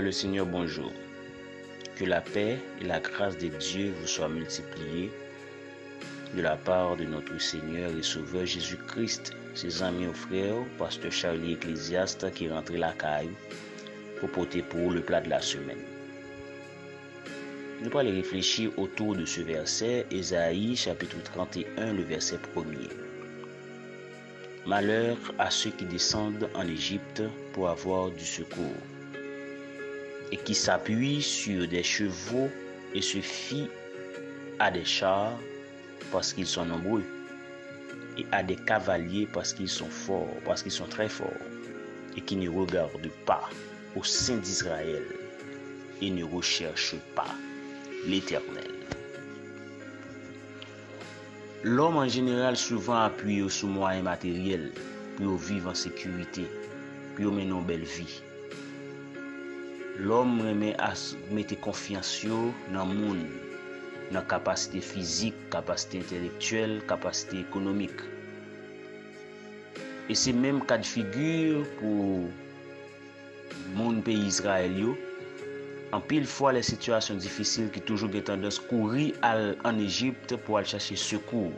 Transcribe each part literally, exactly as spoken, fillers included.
Le Seigneur, bonjour. Que la paix et la grâce de Dieu vous soient multipliées de la part de notre Seigneur et Sauveur Jésus-Christ. Se zanmi w, frè w, pastè Charlie Ecclésiaste ki rantre lakay ou pou pote pou ou le plat de la semaine. Nou pral reflechi otou de ce verset, Ezayi chapitre trente et un, le verset premier. Malheur à ceux qui descendent en Égypte pour avoir du secours, et qui s'appuient sur des chevaux et se fient à des chars parce qu'ils sont nombreux, et à des cavaliers parce qu'ils sont forts, parce qu'ils sont très forts, et qui ne regardent pas au Saint d'Israël et ne recherchent pas l'Éternel. Lòm an jeneral souvan apiye yo sou mwayen materyèl pou yo viv an sekirite, pou yo mennen yon bèl vi. Lòm renmen as-, mete konfyans yo nan moun, nan kapasite fizik, kapasite entèlektyèl, kapasite ekonomik. E se menm ka de figi pou moun peyi Izrayèl yo. Anpil fwa, lè sitiyasyon difisil ki toujou gen tandans kouri al ann Ejip pou al chache sekou.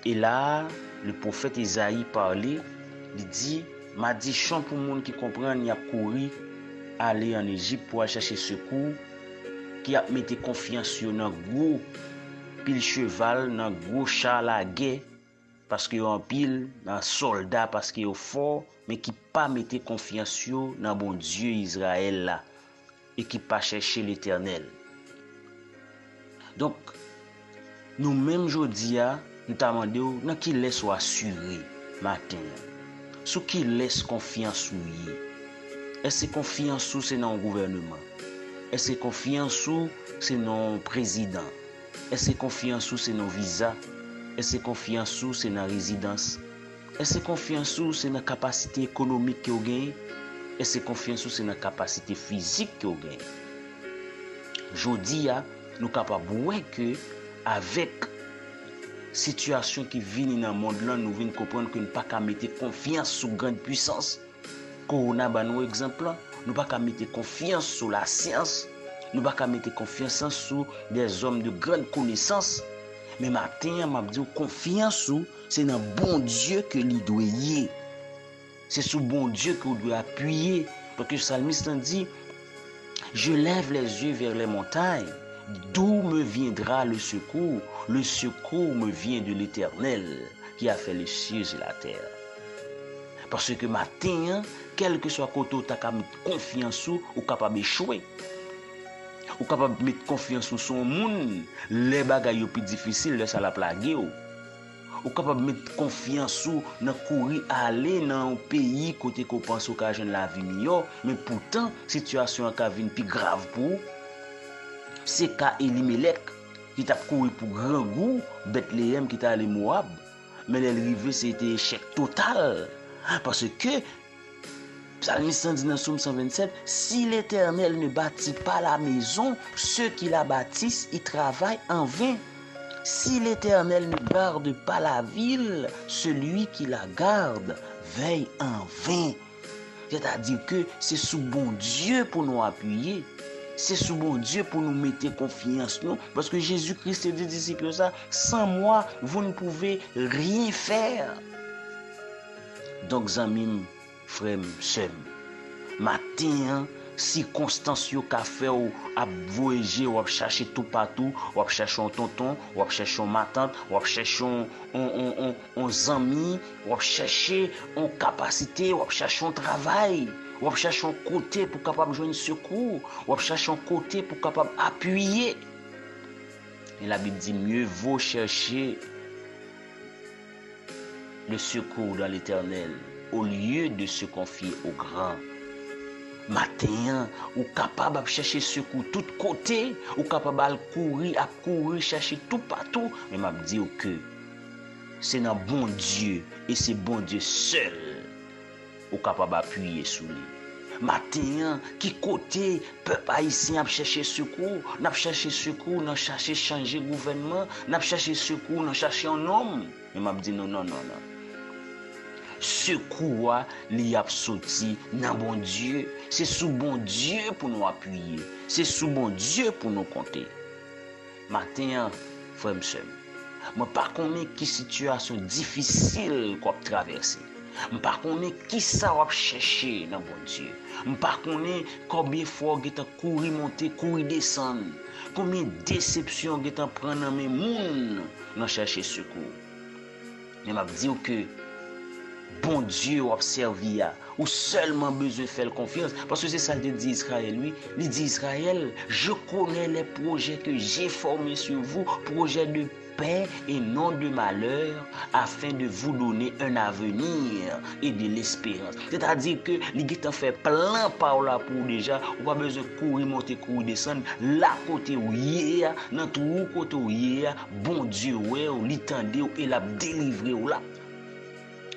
E la, le pwofèt Ezayi pale, li di, madichon pou moun ki konprann y ap kouri ale ann Ejip pou al chache sekou, ki ap mete konfyans yo nan gwo pil cheval, nan gwo cha lagè, paske yo anpil, nan sòlda, paske yo fò, men ki pa mete konfyans yo nan Bondye Izrayèl la, e ki pa chèche Letènèl. Donk, nou menm jodi a, nou ta mande w, nan kilès w asire maten an? Sou kilès konfyans ou ye? Èske konfyans ou se nan yon gouvèneman? Èske konfyans ou se nan yon prezidan? Èske konfyans ou se nan viza? Èske konfyans ou se nan rezidans? Èske konfyans ou se nan kapasite ekonomik ke w genyen? Èske konfyans ou se nan kapasite fizik ke w genyen? Jodi a, nou kapab wè ke avèk sitiyasyon ki vini nan mond lan, nou vin konprann ke n pa ka mete konfyans sou grann pwisans. Kowona ban nou egzanp lan. Nou pa ka mete konfyans sou lasyans. Nou pa ka mete konfyans lan sou dèzòm de grann konesans. Men maten an, m ap di w, konfyans ou, se nan Bondye ke li dwe ye. Se sou Bondye ke w dwe apiye. Paske salmis lan di, Je lève les yeux vers les montagnes. D'où me viendra le secours? Le secours me vient de l'Éternel qui a fait les cieux et la terre. Paske maten an, kèlkeswa kote w ta ka met konfyans ou, ou kapab echwe. Ou kapab met konfyans ou sou yon moun, lè bagay yo pi difisil, lè sa l ap lage w. Ou kapab met konfyans ou nan kouri ale nan yon peyi kote ke w panse w ka jwenn lavi miyò, men poutan sitiyasyon an ka vin pi grav pou ou. Se ka Elimelèk ki t ap kouri pou grangou Bètleyèm ki t ale Mowab, men lè l rive, se te echèk total. Paske Psalmiste lan di nan Sòm san vennsenk, Si l'Éternel ne bâtit pas la maison, ceux qui la bâtissent y travaillent en vain. Si l'Éternel ne garde pas la ville, celui qui la garde veille en vain. Sètadi ke se sou Bondye pou nou apiye. Se sou Bondye pou nou mete konfyans nou. Paske Jezi Kris te di disip yo sa, Sans moi, vous ne pouvez rien faire. Donk, zanmi m, frè m, sè m, maten an, sikonstans yo ka fè w ap voye je, w ap chache toupatou, w ap chache yon tonton, w ap chache yon matant, w ap chache yon, yon, yon, yon, yon zanmi, w ap chache yon kapasite, w ap chache yon travay, w ap chache yon kote pou kapab jwenn sekou, w ap chache yon kote pou kapab apiye. E Labib di, Mieux vaut chercher le secours dans l'Éternel au lieu de se confier aux grands. Maten an, ou kapab ap chache sekou tout kote, ou kapab al kouri, ap kouri, chache toupatou, men m ap di w ke se nan Bondye, e se Bondye sèl ou kapab apiye sou li. Maten an, ki kote pèp ayisyen ap chache sekou? N ap chache sekou nan chache chanje gouvènman, n ap chache sekou nan chache yon nonm. Men m ap di nou non, non, non. sekou a, li ap soti nan Bondye. Se sou Bondye pou nou apiye. Se sou Bondye pou nou konte. Maten an, frè m, sè m, mwen pa konnen ki sitiyasyon difisil k w ap travèse. M pa konnen kisa w ap chèche nan Bondye. M pa konnen konbyen fwa w gentan kouri monte, kouri desann. Konbyen desepsyon w gentan pran nan men moun nan chèche sekou. Men m ap di w ke Bondye w ap sèvi a, ou sèlman bezwen fè l konfyans, paske se sa l te di Izrayèl, wi. Li di Izrayèl, je connais les projets que j'ai formés sur vous, projets de paix et non de malheur, afin de vous donner un avenir et de l'espérance. Sètadi ke li gentan fè plan pa w la pou w deja, ou pa bezwen kouri monte, kouri desann, la kote w ye a, nan twou kote w ye a, Bondye wè w, li tande w e l ap delivre w la.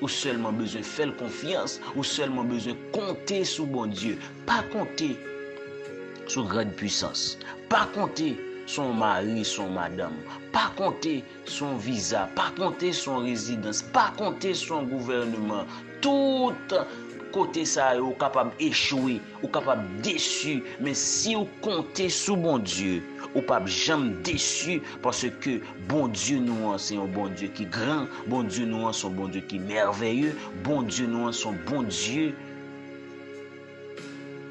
Ou sèlman bezwen fè l konfyans, ou sèlman bezwen konte sou Bondye. Pa konte sou grand pwisans. Pa konte sou yon mari, sou yon madanm. Pa konte sou yon viza. Pa konte sou yon rezidans. Pa konte sou yon gouvèneman. Tout kote sa yo, ou kapab echwe, ou kapab desi, men si w konte sou Bondye, ou p ap janm desi, paske Bondye nou an se yon Bondye ki gran, Bondye nou an se yon Bondye ki mèvèye, Bondye nou an se yon Bondye,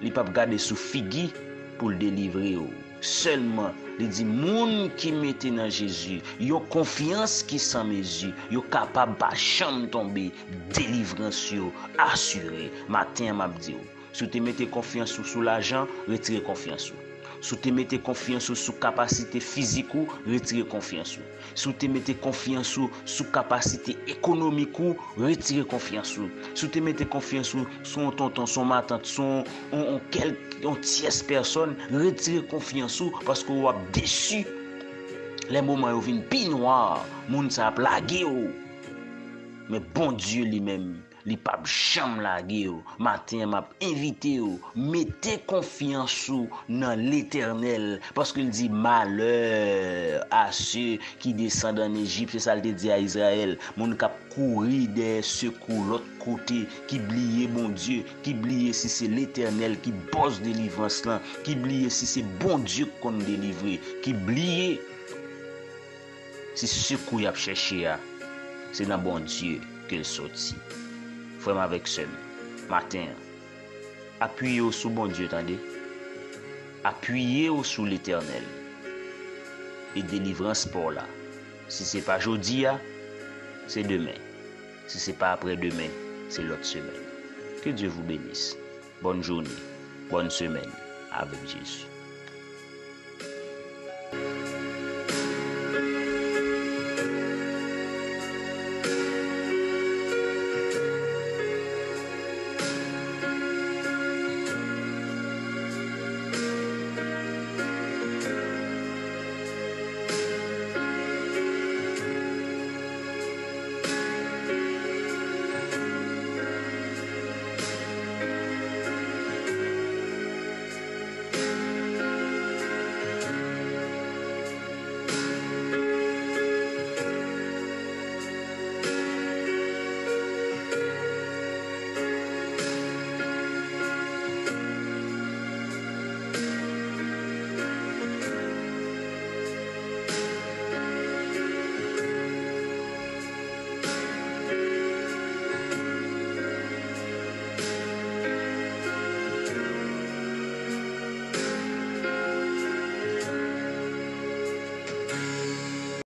li p ap gade sou figi pou l delivre w. Sèlman, li di, moun ki mete nan Jezi yon konfyans ki san mezi, yo kapab pa janm tonbe, delivrans yo asire. Maten an, m ap di w, si w te mete konfyans ou sou lajan, retire konfyans ou. Si w te mete konfyans ou sou kapasite fizik ou, retire konfyans ou. Si w te mete konfyans ou sou kapasite ekonomik ou, retire konfyans ou. Si w te mete konfyans ou sou yon tonton, sou yon matant, sou yon, yon, yon kèl, yon tyès pèsòn, retire konfyans ou, paske w ap desi lè moman yo vin pi nwa, moun sa ap lage w. Men Bondye li menm, li p ap janm lage w. Maten an, m ap envite w, mete konfyans ou nan Letènèl, paske l di, malheur à ceux qui descendent en Égypte, se sa l te di a Izrayèl, moun k ap kouri dèyè sekou lòt kote, ki bliye Bondye, ki bliye si se Letènèl ki bòs delivrans lan, ki bliye si se Bondye k konn delivre, ki bliye si sekou y ap chèche a, se nan Bondye ke l soti. Frè m avèk sè m, maten an, apiye w sou Bondye, tande. Apiye w sou Letènèl. E delivrans pa w la, si se pa jodi a, se demen. Si se pa aprè demen, se lòt semèn. Que Dieu vous bénisse. Bonne journée, bonne semaine avec Jésus.